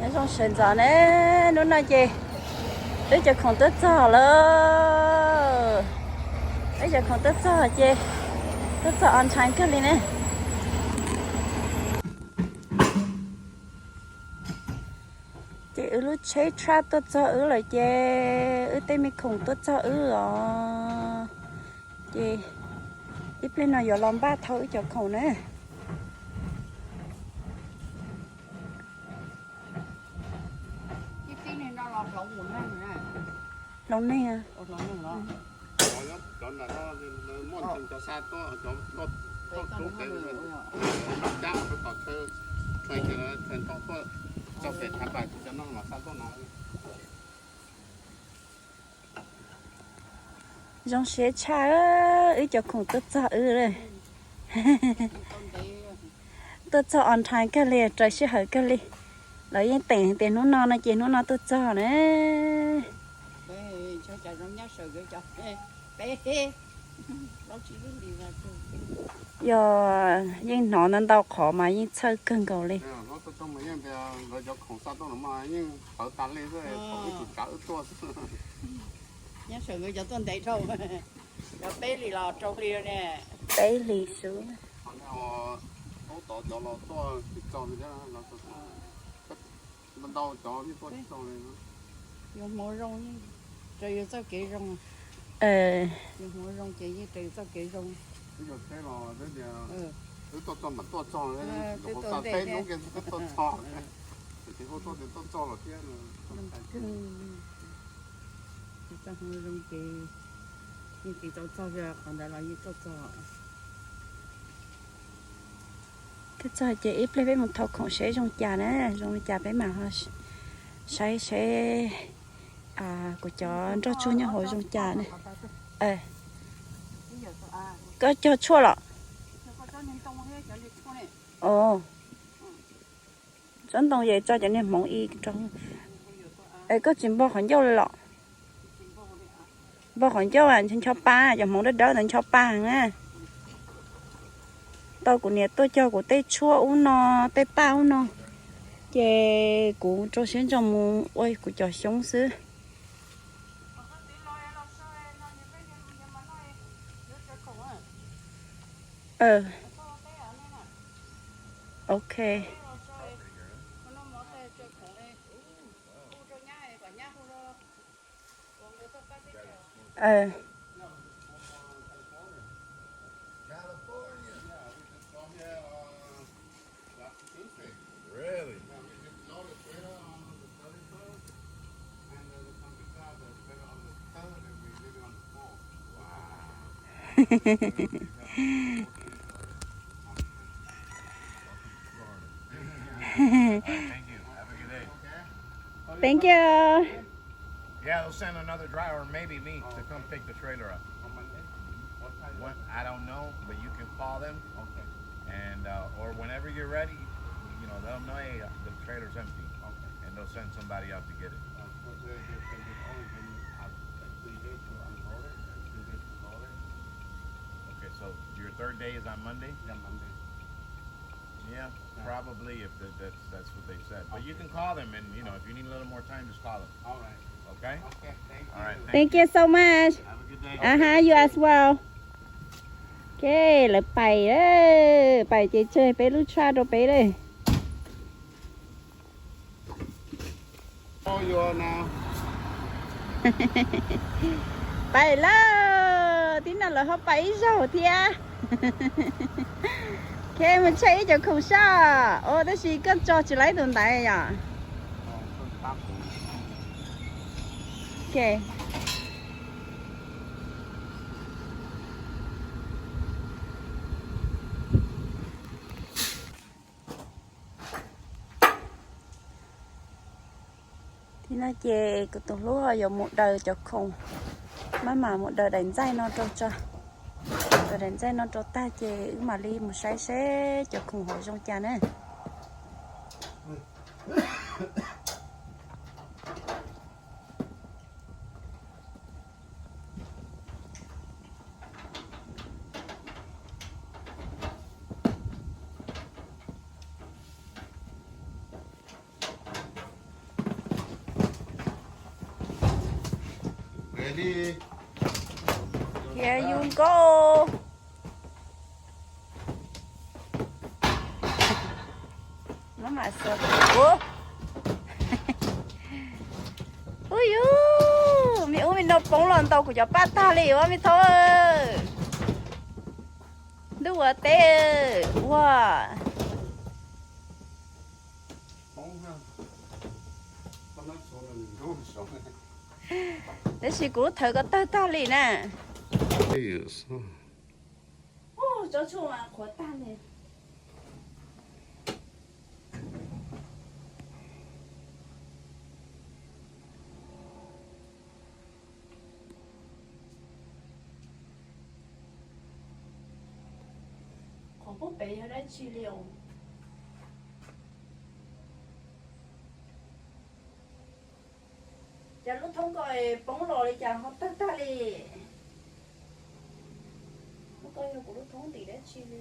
Nyob zoo sawv ntxov ne, hnub no ces wb cov khoom tuaj txog lawm. Wb cov khoom tuaj txog ces tuaj txog on time kawg li ne. Ces wb lub tsheb tshaj tuaj txog wb lawm ces wb tej me khoom tuaj txog wb os. Ces ib pliag no yuav los npaj thau wb cov khoom na. Hloov neeg. Zoo siab tshaj, wb cov khoom tuaj txog wb lawm. Tuaj txog on time kawg li, raws sij hawm kawg li. Lawv yeej teem tias hnub no no ces hnub no tuaj txog na. Yog yeej hnov ntau ntau qhov mas yeej txhawj kawg nkaus li. Peb hlis xwb. Yuav hmoov zoo, raws yus txoj kev zoo. Yuav hmoov zoo ces yeej raws yus txoj kev zoo. Wb tuaj txog mam tuaj txog, twb tuaj ntej thiab. Txoj hmoov zoo ces yeej tiv tau txog, qhov ntawd los yeej tuaj txog. Twb txog ces ib pliag peb mus thau khoom seb zoo cas na, zoo li cas peb mam ho saib seb kuv cov nroj tsuag nyob hauv zoo cas na. Koj cog tshuaj los? Tsob ntoo ces tso cov niag hmoov ib rau. Es koj tsis npog qhov ncauj li los? Npog qhov ncauj ncho pa, cov hmoov dawb dawb ntawd ncho pa heev na. Tau kuv niam tuaj cog kuv tej tshuaj ub no, tej paj ub no, ces kuv rau siab ntso mus ua kuv cov xyoob xwb. Ok. Thank you. Yeah, they'll send another driver, maybe me, to come pick the trailer up. When, I don't know, but you can call them, and uh, or whenever you're ready, you know, let them know, hey, the trailer's empty, and they'll send somebody out to get it. Okay, so your third day is on Monday? Yeah, probably if the, that's, that's what they said. But you can call them and, you know, if you need a little more time, just call them. All right. Okay? Okay, thank you. All right, thank you so much. Have a good day. Uh-huh, you as well. Ok, lawv pais, pais ces tseg peb lub tshaj rau peb lawm. Pais lawm, tib no lawv ho pais ib zaug thiab. Ok, mus check ib cov khoom soj. Ua tab sis koj tso tsis laib tus ntaiv yom? Ok. Tib no ces kuv tus hlub ho yuav mus daws cov khoom, maj mam mus daws daim ntxaij no rau tso. Daws daim ntxaij no rau tag ces wb mam li mus saib seb cov khoom hauv zoo cas na. Yus nkauj. Ub yus, me ub me no poob los ntaus kuv cov paj tag li ua me thau. Ntuj ua teb ua. Tab sis kuv lub thawv ko tawg tag li na. Tsob tshuaj mas qhuav tag li. Qhov pub pem yog dab tsi li os? Cas lub thoob ko poob los li cas ho tawg tag li? Lub ko yog kuv lub thoob ntim dab tsi li?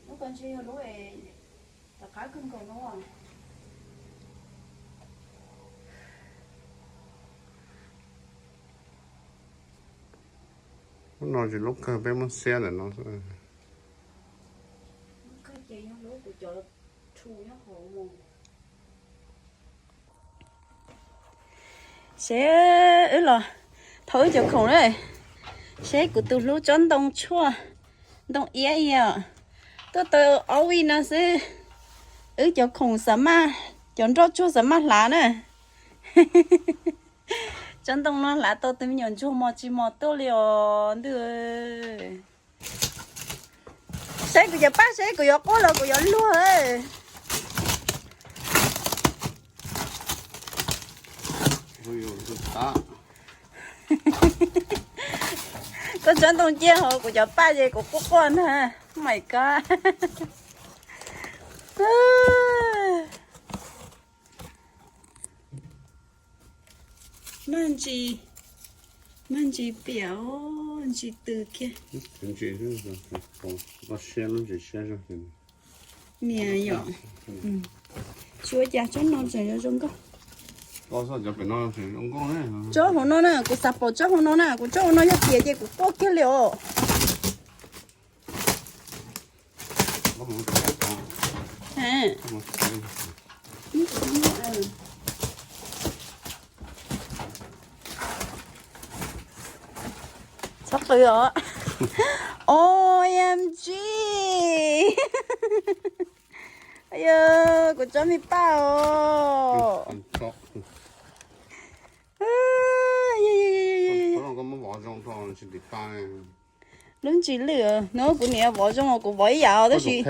Lub ko ntshe yog lub tom qab kawg nkaus no. Lub no tsis lub kawg, peb muab xiab ntawm no. Lub kawg ces yog lub kuv cov thu nyob hauv mus. Seb wb los thauj wb cov khoom na. Seb kuv tus hlub tsob ntoo tshuaj, ntoo iab os. Tuaj tau ob vij no xwb, wb cov khoom xav maj, cov nroj tsuag xav maj hlav na. Tsob ntoo no hlav tau tus me nyuam ntsuag mos tsis mos tuaj li os ntuj. Saib kuv cov paj seb kuv yuav quaj los kuv yuav luag. Koj tsob ntoo ciaj hauv kuv cov paj ces kuv quaj quaj ntag. Oh my god. Maj ntsis, maj ntsis piam, ntsis tws kiag. Niam yom. Tsis ua cas, tsob no tseem zoo nkauj. Tsob hauv no na, kuv xav pom tsob hauv no na, kuv tsob hauv no yog piam ces kuv quaj kiag li os. Txhob qw os. O M G. Yog kuv tsob me paj os. Lub ntsis lwj no kuv niam vov zoo, kuv vov ib yam tab sis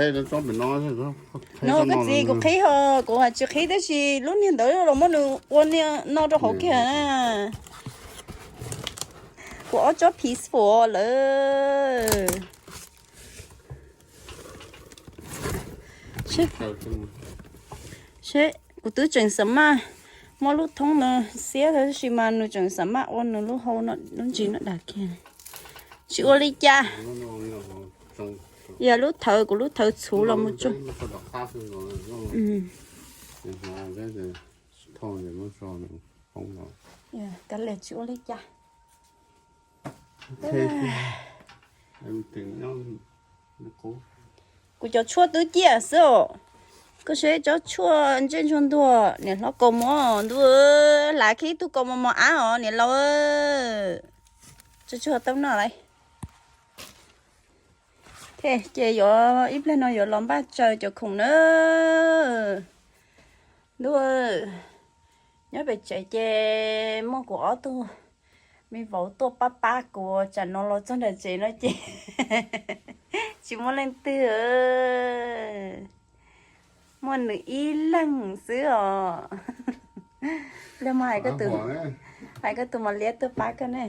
no koj txiv kuv qhib ho, kuv tsis qhib tab sis lub niag ntawd los muab nws ua no rau hauv kiag. Kuv ob tsob peaceful lawm. Seb, kuv twb tseem xav maj muab lub thoob no xiab tab sis mas nws tseem xav maj ua nws lub hau no, lub ntsis no dag kiag. Tsis ua li cas. Yog lub thawv, kuv lub thawv txhuv los mus tso. Kav liam, tsis ua li cas. Kuv cov tshuaj twb ciaj xwb os. Koj saib tsob tshuaj ntsej ntsuag ntuag, niam hlob kaus mom ntuj, hlav kiag ib tug kaus mos mos ab os niam laus. Tsob tshuaj tau noj lawm. Ces yuav ib pliag no yuav los npaj tsaws cov khoom na. Ntuj, nyob pem tsev ces muaj kuv ob tug me vauv tuaj pab pab kuv, tsam no los txog nram tsev no ces tsis muaj leej twg. Muaj nws ib leeg xwb os. Pliag mas hais koj tus mos liab tuaj pab koj ne.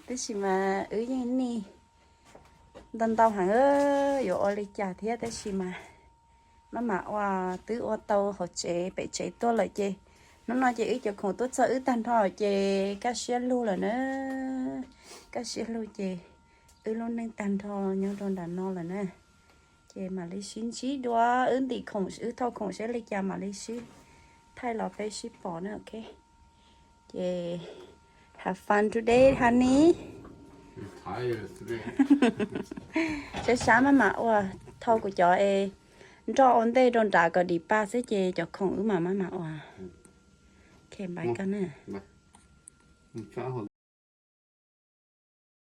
Tab sis mas wb yeej nij ntau ntau heev, yuav ua li cas thiab tab sis mas maj mam ua, twb ua tau hauv tsev pem tsev tuaj lawm ces hnub no ces wb cov khoom tuaj txog wb tag nrho ces kaj siab lug lawm na. Kaj siab lug ces wb lub neej tag nrho nyob rau nram no lawm na. Ces mam li sib ntsib dua, wb ntim khoom, wb thauj khoom seb li cas mam li sib thaij los peb sib pom na, ok. Ces have fun today, honey. Sab sab maj mam ua, thauj kuv cov es nroj ua ntej rau nrad kom dim pa xwb ces cov khoom wb mam maj mam ua. Ok, bye guys na.